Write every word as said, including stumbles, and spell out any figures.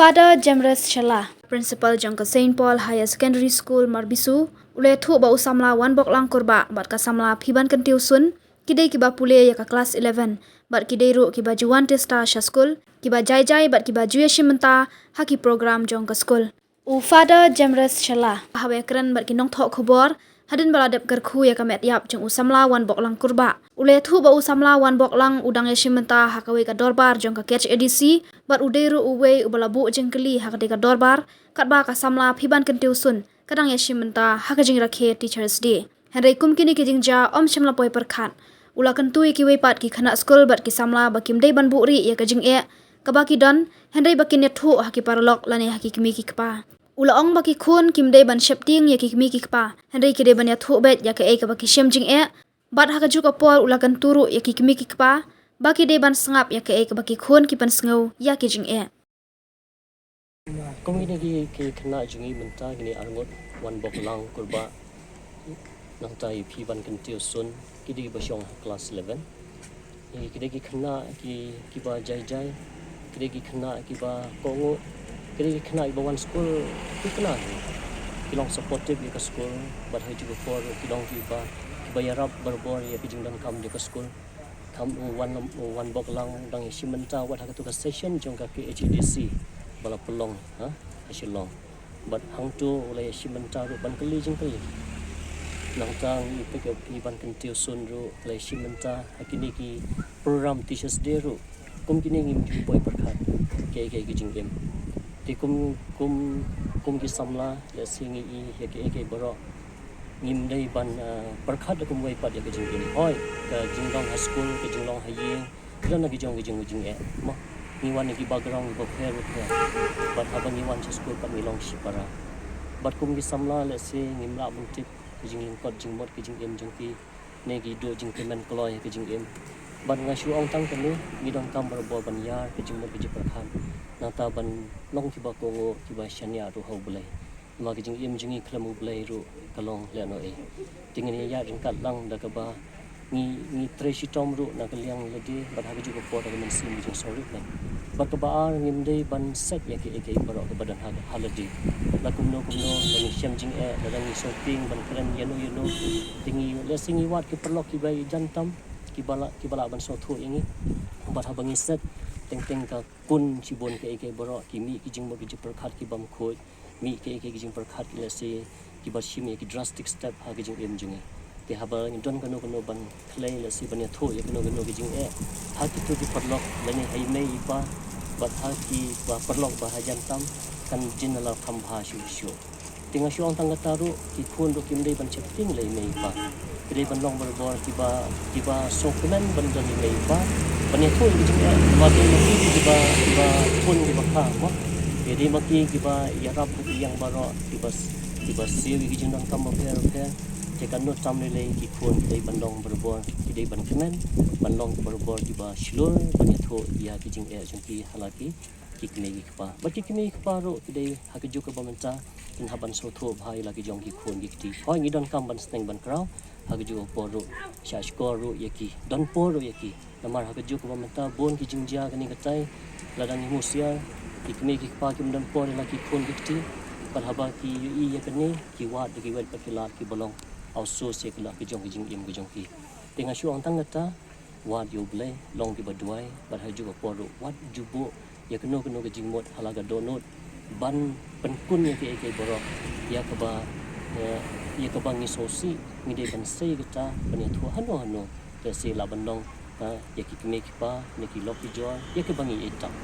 Father Jamres Shala, Principal jong ka Saint Paul Higher Secondary School Marbisu, u la ïathuh ba u samla Wanboklang Kurbah bad ka samla Phiban Kyntiew Sun, ki dei kiba pule ïa ka klas eleven, bad ki dei ruh kiba ju wan tista sha skul, kiba jai jai bad kiba ju ïashim bynta ha ki program jong ka skul. U Father Jamres Shala, haba ïakren bad ki nongthoh khubor hadien ba la dep kyrkhu ïa ka met ïap jong u samla Wanboklang Kurbah, u la ïathuh ba u samla Wanboklang u dang ïashim bynta ha kawei ka dorbar jong ka K H A D C, bad u dei ruh uwei uba la buh jingkylli ha katei ka dorbar, katba ka samla Phiban Kyntiew Sun ka dang ïashim bynta ha ka jingrakhe Teachers' Day. Hynrei kum kine ki jingjia ym shym la poi pyrkhat, u la kyntu ïa kiwei pat ki khynnah skul bad ki samla ba kim dei ban buhrieh ïa ka jingeh kaba ki don, hynrei ba kin ïathuh ha ki paralok lane ha ki kmie ki kpa. U la ong ba ki khun kim dei ban sheptieng ïa ki kmie ki kpa, hynrei ki dei ban ïathuh beit ïa kaei kaba ki shem jingeh. Bad ha kajuh ka por u la kyntu ruh ïa ki kmie ki kpa ba ki dei ban sngap ïa kaei kaba ki khun ki pynsngew ïa ki jingeh. Kum kine ki, ki khynnah jong ngi mynta, kine arngut, Wanboklang Kurbah, nangta i Phiban Kyntiew Sun, ki dei kiba shong ha klas eleven. Ki, ki dei ki khynnah ki, kiba jai jai, ki dei ki khynnah kiba kohnguh, ki dei ki khynnah kiba wan skul, ki khynnah ki, ki long supportive ïa ka skul, bad ha kajuh ka por ki long kiba, kiba ïarap barabor ïa ka jingdonkam jong ka skul. Kham u Wan, u Wanboklang dang ïashim bynta wat ha katu ka session jong ka K H A D C ba la pynlong, ha, ha Shillong. Bad hangto u la ïashim bynta ruh ban kylli jingkylli. Nangta ngi peit ïa u Phiban Kyntiew Sun ruh u la ïashim bynta ha kine ki program Teachers' Day ruh. Kum kine ngim ju poi pyrkhat kaei kaei ki jingim. Te kum, kum, kum ki samla, lehse ngi i ïa kaei kaei baroh, ngim dei ban, ah, pyrkhat da kumwei pat ïa ka jingim. Hooid, ka jinglong ha skul, ka jinglong ha ïing, ki don na ki jong ki jing, jingeh. Mo, ngi wan na ki background kiba pher bapher. Bad haba ngi wan sha skul pat ngi long shipara. Bad kum ki samla, lehse ngim lah ban tip ka jinglyngkot jingmut ka jingim jong ki, ne ki duh jingkmen kloi ha ka jingim. Bad nga shu ong tang kane, ngi donkam barabor ban ïar ka jingmut ka jingpyrkhat, nangta ban long kiba kohnguh, kiba shaniah ruh ha U Blei. Namar ka jingim jong ngi khlem U Blei ruh ka long lehnohei. Te ngin ïa ïaid ryngkat lang da kaba ngi, ngi trei shitom ruh na ka liang lade, bad ha kajuh ka por da ka mynsiem ka jingsngewrit lem. Bad kaba ar, ngim dei ban set ïa kaei kaei baroh kaba don ha, ha lade. La kumno kumno, la ngi shem jingeh, la dang ngi sngewtieng ban kren ïano ïano. Te ngi, lehse ngi wad ki paralok kiba ïajan tam, kiba lah, kiba lah ban sngewthuh ïa ngi. Bad haba ngi set teng teng ka kun shibun kaei kaei baroh, ki mih ki jingmut ki jingpyrkhat ki bym khuid, mih kaei kaei ki jingpyrkhat ki, lehse kiba shim ïa ki drastic step ha ka jingim jong ngi. Te haba ngi don kano kano ban khlei, lehse ban ïathuh ïa kano kano ki jingeh ha kito ki paralok lane ha i mei i pa, bad ha kiba paralok ba hajan tam, kan jin nalor kham bha shuh shuh. Te nga shu ong tang kata ruh, ki khun ruh kim dei ban sheptieng la i mei i pa. Ki dei ban long barabor kiba, kiba sngewkmen ban don i mei i pa, ban ïathuh ïa ki jingeh, namar dei ma ki kiba, kiba khun kiba kha, mo. Ki dei ma ki kiba ïarap ha ki liang baroh, kiba, kiba siew ïa ki jingdonkam bapher bapher. Te kano tam lei lei, ki khun ki dei ban long barabor, ki dei ban kmen ban long barabor kiba shlur ban ïathuh ïa ki jingeh jong ki ha la ki, ki kmie ki kpa. Bad ki kmie ki kpa ruh ki dei ha kajuh kaba mynta kin hap ban sngewthuh bha ïa la ki jong ki khun ki kti. Hooid, ngi donkam ban sneng ban kraw ha kajuh ka por ruh, shah shkor ruh ïa ki, don por ruh ïa ki. Namar ha kajuh kaba mynta bun ki jingjia kane katai, la dang ïa husiar, ki kmie ki kpa kim don por ïa la ki khun ki kti. Bad haba ki ïohi ïa kane, ki wad da kiwei pat ki lad kiba long awsos ïa ki la ki jong ki jingim ki jong ki. Te nga shu ong tang kata, wad ïa U Blei, long kiba duwai, bad ha kajuh ka por ruh wat ju buh ïa kano kano ka jingmut ha la ka dohnud ban pynkun ïa kaei kaei baroh, ïa kaba, eh, ïa kaba ngi sngewsih, ngi dei ban sei kata, ban ïathuh hano hano, te shisha lah ban long, eh, ïa ki kmie ki kpa, ïa ki lok ki jor, ïa kaba ngi ïeit tam.